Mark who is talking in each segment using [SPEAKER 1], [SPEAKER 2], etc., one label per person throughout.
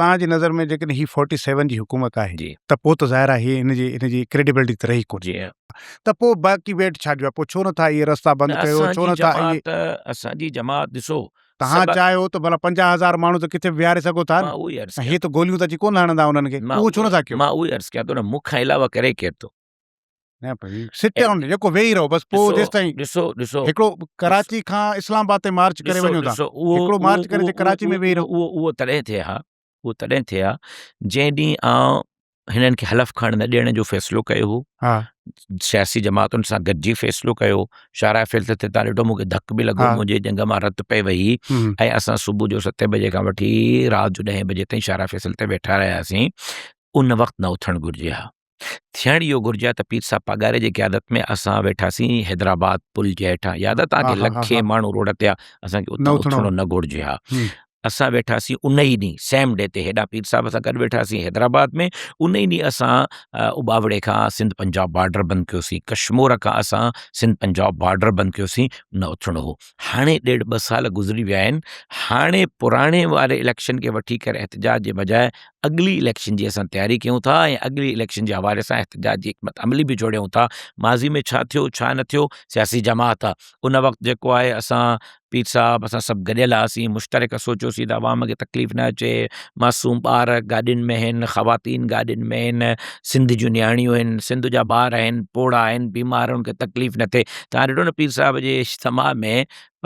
[SPEAKER 1] توهان جي نظر ۾ جيڪڏهن هي فورٽي سيون جي حڪومت آهي
[SPEAKER 2] جي.
[SPEAKER 1] ته پوء ته ظاهر آهي هي ان جي ان جي ڪريڊيبلٽي ته رهي ڪونه.
[SPEAKER 2] جي.
[SPEAKER 1] ته پوء باقي ويٽ ڇا جو آهي پوء ڇو نٿا اهي رستا بند
[SPEAKER 2] نه
[SPEAKER 1] ڪيو
[SPEAKER 2] اسان
[SPEAKER 1] ڇو
[SPEAKER 2] جي
[SPEAKER 1] نٿا اهي.
[SPEAKER 2] جماعت اسان جي جماعت ڏسو
[SPEAKER 1] توهان
[SPEAKER 2] سڀ
[SPEAKER 1] چاهيو ته ڀلا 50,000 ماڻهو ته ڪٿي به ويهاري سگهو ٿا
[SPEAKER 2] مان
[SPEAKER 1] نه
[SPEAKER 2] اهو ئي عرض
[SPEAKER 1] ۽
[SPEAKER 2] ڪيان
[SPEAKER 1] هي ته گوليون ته اچي ڪونه هڻندا انهن کي
[SPEAKER 2] مان
[SPEAKER 1] اهو ڇو
[SPEAKER 2] اهو
[SPEAKER 1] نٿا ڪيو.
[SPEAKER 2] مان اهو ئي عرض ڪيان ٿو نه مون کان علاوه ڪري ڪير ٿو.
[SPEAKER 1] نه ڀئي سٽ آن جيڪو ويهي رهو بس پوء
[SPEAKER 2] ڏسو
[SPEAKER 1] جيستائين
[SPEAKER 2] ڏسو ڏسو
[SPEAKER 1] هڪڙو ڪراچي کان اسلام آباد تائين مارچ ڪري
[SPEAKER 2] ڏسو
[SPEAKER 1] وڃو ٿا
[SPEAKER 2] ڏسو اهو
[SPEAKER 1] هڪڙو
[SPEAKER 2] اهو
[SPEAKER 1] مارچ ڪري
[SPEAKER 2] اهو
[SPEAKER 1] جي ڪراچي ۾ ويهي رهو
[SPEAKER 2] اهو اهو تڏهن ٿئي ها اهو تڏهن ٿئي ها جنهن ڏينهن آئون هنن کي حلف کڻڻ نه ڏيڻ جو فيصلو ڪيو هو
[SPEAKER 1] ها
[SPEAKER 2] سياسي جماعتن سان گڏجي فيصلو ڪيو شاهراهه فيصل تي تان ڏٺو مونکي ڌڪ به لڳو
[SPEAKER 1] ها
[SPEAKER 2] منهنجي ڄنگهه مان رت پئي وهي
[SPEAKER 1] هم
[SPEAKER 2] ۽ اسان صبح جو ستين بجي کان وٺي رات جو ڏهين بجي تائين شاهراهه فيصل تي ويٺا رهياسين ان وقت نه اٿڻ گهرجي ها ٿيڻ اهو گهرجي ها ته پير صاحب پاڳاري جي قيادت ۾ اسان ويٺاسين حيدرآباد پل جي هيٺان ياد آ توهان کي لکين ماڻهو روڊ تي آ اسان کي اتان اٿڻو نه گهرجي ها اسان ويٺاسين ان ئي ڏينهن سيم ڊي تي هيڏانهن پير صاحب سان گڏ ويٺاسين حيدرآباد ۾ ان ئي ڏينهن اسان اٻاوڙي کان سنڌ پنجاب بارڊر بند ڪيوسين ڪشمور کان اسان سنڌ پنجاب بارڊر بند ڪيوسين نه اٿڻو هو هاڻي ڏيڍ ٻه سال گذري ويا آهن هاڻي پراڻي واري اليڪشن کي وٺي ڪري احتجاج جي بجاء اڳلي اليڪشن جي اسان تياري ڪيون ٿا ۽ اڳلي اليڪشن جي حوالي سان احتجاج جي حڪمت عملي به جوڙيون ٿا ماضي ۾ ڇا ٿيو ڇا نه ٿيو سياسي جماعت آ ان وقت جيڪو آهي اسان پير صاحب اسان سڀ گڏيل هئاسين مشترڪ سوچيوسين ته عوام کي تڪليف نه اچي معصوم ٻار گاڏين ۾ آهن خواتين گاڏين ۾ آهن سنڌ جون نياڻيون آهن سنڌ جا ٻار آهن پوڙها آهن بيمار آهن ان کي تڪليف نه ٿئي تان ڏٺو نه پير صاحب جي اجتماع ۾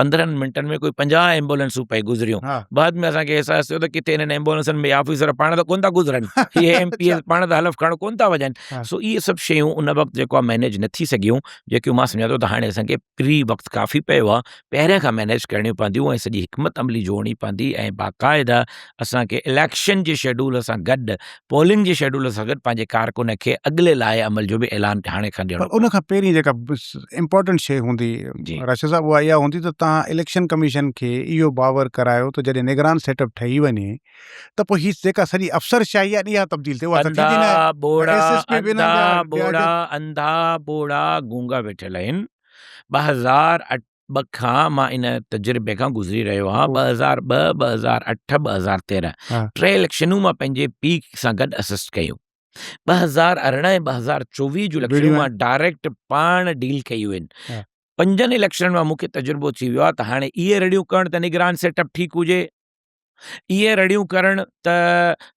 [SPEAKER 2] 15 منٽن ۾ ڪوئي 50 ايمبولينسون پئي گذريون. بعد ۾ اسان کي احساس ٿيو ته ڪٿي انهن ايمبولينسن ۾ آفيسر پاڻ ته ڪونه ٿا گذرن، اهي ايم پي ايز پاڻ ته حلف کڻڻ ڪونه ٿا وڃن. سو اهي سڀ شيون ان وقت جيڪو آهي مئنيج نه ٿي سگهيون، جيڪيون مان سمجهان ٿو ته هاڻي اسان کي پري وقت ڪافي پيو آهي، پهريان کان مئنيج ڪرڻيون پونديون ۽ سڄي حڪمت عملي جوڙڻي پوندي ۽ باقاعده اسان کي اليڪشن جي شيڊول سان گڏ پولنگ جي شيڊول سان گڏ پنهنجي ڪارڪن کي اڳلي لائحه عمل جو به اعلان هاڻي کان ڏيڻو
[SPEAKER 1] پر ان کان پهرين جيڪا امپارٽنٽ شيء هوندي
[SPEAKER 2] جي
[SPEAKER 1] راشد صاحب اها اها هوندي ته توهان اليڪشن ڪميشن کي اهو باور ڪرايو ته جڏهن نگران سيٽ اپ ٺهي وڃي ته پوء هي جيڪا سڄي افسر شاهي آهي اها تبديل ٿئي اها ته ٿيندي
[SPEAKER 2] انڌا
[SPEAKER 1] ناهي
[SPEAKER 2] ٻوڙا
[SPEAKER 1] ايس ايس پي به
[SPEAKER 2] انڌا
[SPEAKER 1] انهن جا ٻيا
[SPEAKER 2] ٻوڙا انڌا ٻوڙا گونگا ويٺل آهن 2008 ٻه کان مان ان تجربي کان گذري رهيو آهيان 2002، 2008، 2013 ٽي اليڪشنون مان پنهنجي پيء سان گڏ اسسٽ ڪيون. 2018 ۽ 2024 جون اليڪشنون مان ڊائريڪٽ پاڻ ڊيل ڪيون آهن. پنجن اليڪشنن مان مون کي تجربو ٿي ويو آهي ته هاڻي اهي رڙيون ڪرڻ ته نگران سيٽ اپ ٺيڪ هجي، اهي رڙيون ڪرڻ ته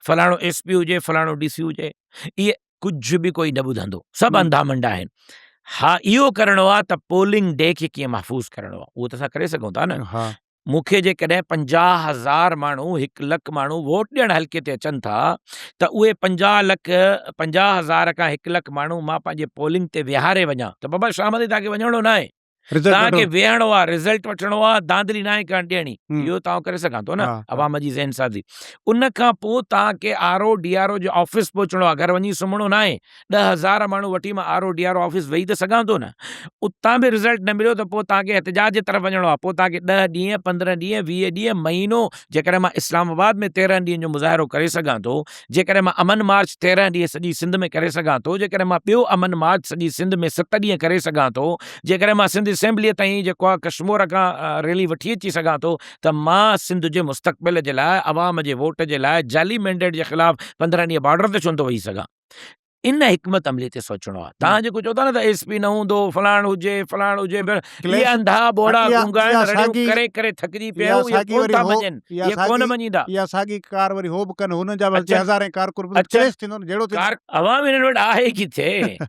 [SPEAKER 2] فلاڻو ايس پي هجي فلاڻو ڊي سي هجي، اهي ڪجهه به ڪوئي نه ٻڌندو، سڀ انڌا منڊا آهن. ها اهو ڪرڻو آهي ته پولنگ ڊي کي ڪيئن محفوظ ڪرڻو آهي، اهو ته اسان ڪري سگهون ٿا نه. مون کي جيڪڏهن 50 هزار ماڻهو هڪ لک ماڻهو ووٽ ڏيڻ حلقي تي اچن ٿا ته اهي 50 لک 50 هزار کان هڪ لک ماڻهو مان پنهنجي پولنگ تي ويهاري وڃان ته بابا شام تائين توهان کي وڃڻو ناهي.
[SPEAKER 1] رزلٽ
[SPEAKER 2] توهان کي ويهڻو آ رزلٽ وٺڻو آ ڌانڌلي ناهي ڪرڻ ڏيڻي اهو توهان ڪري سگهان ٿو نه عوام جي ذهن سازي ان کان پوء توهان کي R O D R O جي آفيس پهچڻو آ گهر وڃي سمهڻو ناهي 10000 ماڻهو وٺي مان R O D R O office ويهي ته سگهان ٿو نه اتان به رزلٽ نه مليو ته پوء توهان کي احتجاج جي طرف وڃڻو آ پوء توهان کي 10 ڏينهن 15 ڏينهن 20 ڏينهن مهينو جيڪڏهن مان اسلام آباد ۾ 13 ڏينهن جو مظاهرو ڪري سگهان ٿو جيڪڏهن مان امن مارچ 13 ڏينهن سڄي سنڌ ۾ ڪري سگهان ٿو، جيڪڏهن مان ٻيو امن مارچ سڄي سنڌ ۾ ست ڏينهن ڪري سگهان ٿو، جيڪڏهن مان سنڌ اسيمبليء تائين جيڪو آهي ڪشمور کان ريلي وٺي اچي سگهان ٿو ته مان سنڌ جي مستقبل جي لاء، عوام جي ووٽ جي لاء، جعلي مينڊيٽ جي خلاف 15 ڏينهن بارڊر تي ڇو نٿو ويهي سگهان؟ ان حڪمت عملي تي سوچڻو آهي. توهان جيڪو چئو ٿا نه ته ايس پي نه هوندو، فلاڻ هجي، فلاڻ هجي، اهي انڌا ٻوڙا گونگا آهن، رڙيون ڪري ڪري ٿڪجي پيا آهيون، اهي ڪونه ٿا مڃين، اهي ڪونه مڃيندا.
[SPEAKER 1] اها ساڳي ڪار وري هو به ڪن، هنن جا به هزارين ڪارڪن به ڪليش ٿيندو نه، جهيڙو ٿيندو.
[SPEAKER 2] عوام هنن وٽ آهي ڪٿي؟